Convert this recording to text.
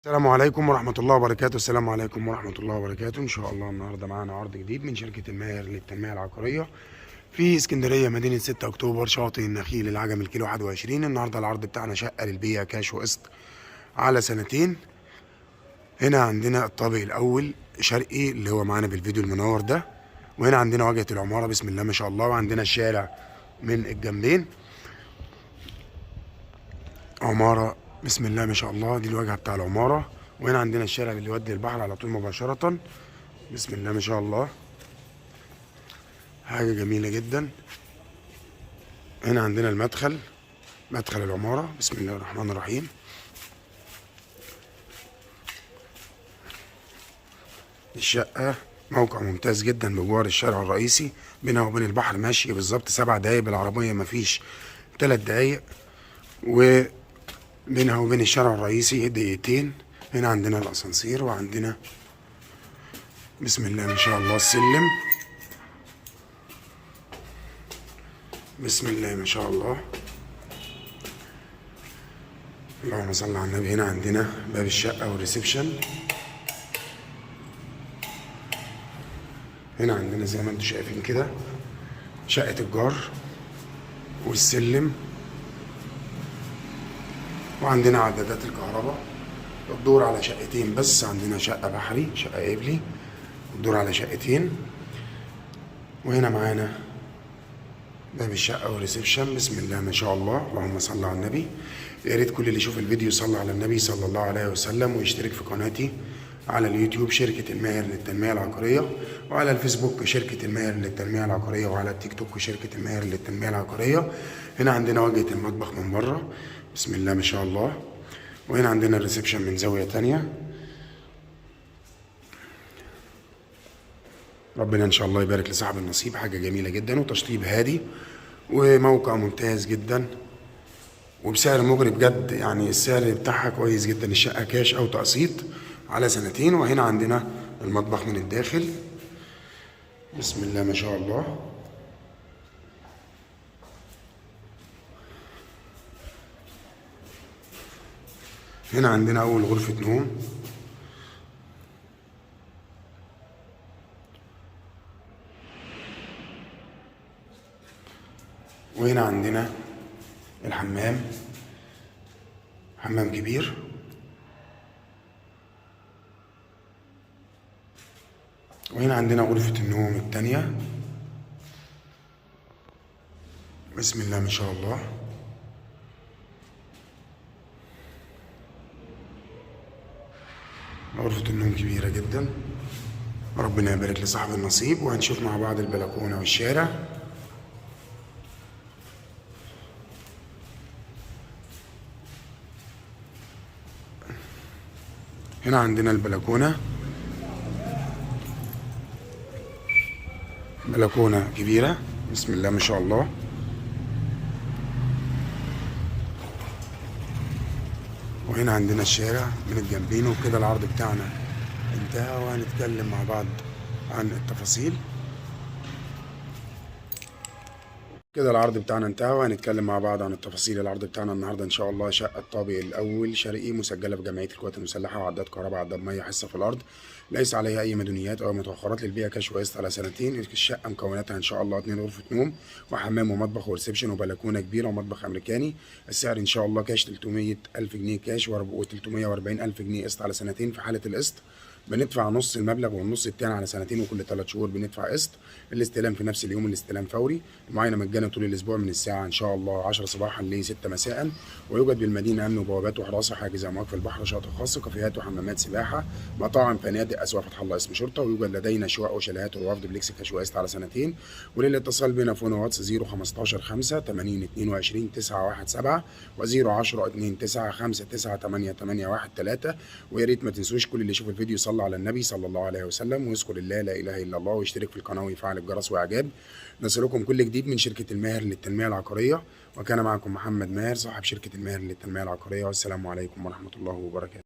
السلام عليكم ورحمة الله وبركاته. السلام عليكم ورحمة الله وبركاته. إن شاء الله النهاردة معانا عرض جديد من شركة الماهر للتنمية العقارية في اسكندرية، مدينة 6 أكتوبر، شاطئ النخيل، العجمي، الكيلو 21. النهاردة العرض بتاعنا شقة للبيع كاش وقسط على سنتين. هنا عندنا الطابق الأول شرقي اللي هو معانا بالفيديو المنور ده، وهنا عندنا واجهة العمارة بسم الله ما شاء الله، وعندنا الشارع من الجنبين. عمارة بسم الله ما شاء الله، دي الواجهة بتاع العمارة. وهنا عندنا الشارع اللي يودي البحر على طول مباشرة، بسم الله ما شاء الله، حاجة جميلة جدا. هنا عندنا المدخل، مدخل العمارة، بسم الله الرحمن الرحيم. الشقة موقع ممتاز جدا بجوار الشارع الرئيسي، بينها وبين البحر ماشي بالظبط 7 دقايق بالعربية، مفيش 3 دقايق، وبينها وبين الشارع الرئيسي دقيقتين. هنا عندنا الأسانسير، وعندنا بسم الله ما شاء الله السلم، بسم الله ما شاء الله، اللهم صل على النبي. هنا عندنا باب الشقة وال reception. هنا عندنا زي ما انتم شايفين كده شقة الجار والسلم، وعندنا عدادات الكهرباء. الدور على شقتين بس، عندنا شقة بحري، شقة قبلي، الدور على شقتين. وهنا معانا باب الشقة وال reception، بسم الله ما شاء الله، اللهم صل على النبي. يا ريت كل اللي يشوف الفيديو يصلي على النبي صلى الله عليه وسلم، ويشترك في قناتي على اليوتيوب شركة الماهر للتنمية العقارية، وعلى الفيسبوك شركة الماهر للتنمية العقارية، وعلى التيك توك شركة الماهر للتنمية العقارية. هنا عندنا واجهة المطبخ من بره، بسم الله ما شاء الله. وهنا عندنا ال reception من زاوية تانية. ربنا ان شاء الله يبارك لصاحب النصيب. حاجة جميلة جدا وتشطيب هادي وموقع ممتاز جدا وبسعر مغري بجد، يعني السعر بتاعها كويس جدا. الشقة كاش او تقسيط على سنتين. وهنا عندنا المطبخ من الداخل، بسم الله ما شاء الله. هنا عندنا اول غرفة نوم، وهنا عندنا الحمام، حمام كبير. وهنا عندنا غرفة النوم التانية، بسم الله ما شاء الله. غرفة النوم كبيرة جدا، ربنا يبارك لصاحب النصيب. وهنشوف مع بعض البلكونة والشارع. هنا عندنا البلكونة، بلكونة كبيرة بسم الله ما شاء الله. وهنا عندنا الشارع من الجنبين. وكده العرض بتاعنا انتهى، وهنتكلم مع بعض عن التفاصيل. كده العرض بتاعنا انتهى، وهنتكلم مع بعض عن التفاصيل. العرض بتاعنا النهارده ان شاء الله شقه الطابق الاول شرقي، مسجله في جمعية القوات المسلحة، وعداد كهرباء، عداد مية، حصة في الارض، ليس عليها اي مدنيات او متوخرات، للبيع كاش وقسط على سنتين. الشقة مكوناتها ان شاء الله 2 غرفة نوم وحمام ومطبخ و reception وبلكونه كبيرة ومطبخ امريكاني. السعر ان شاء الله كاش 300,000 جنيه كاش، و340,000 جنيه قسط على سنتين. في حاله القسط بندفع نص المبلغ والنص التاني على سنتين، وكل 3 شهور بندفع قسط. الاستلام في نفس اليوم، الاستلام فوري. المعاينة مجانا طول الاسبوع من الساعة ان شاء الله 10 صباحا ل 6 مساء. ويوجد بالمدينة امن وبوابات وحراسه، حاجز امواج في البحر، شاطئ خاص، كافيهات وحمامات سباحة، مطاعم، فنادق، اسواق فتح الله، اسم شرطه. ويوجد لدينا شقق وشاليهات وروافد دوبلكس كاش وقسط على سنتين. وللاتصال بنا phone واتس 015 5 80 22 917 و 010 2 9 5 9 8 8 1 3. ويا ريت ما تنسوش كل اللي يشوف الفيديو يصلي على النبي صلى الله عليه وسلم، ويذكر الله لا اله الا الله، ويشترك في القناة ويفعل الجرس واعجاب. نصلكم كل جديد من شركة الماهر للتنمية العقارية. وكان معكم محمد ماهر صاحب شركة الماهر للتنمية العقارية، والسلام عليكم ورحمة الله وبركاته.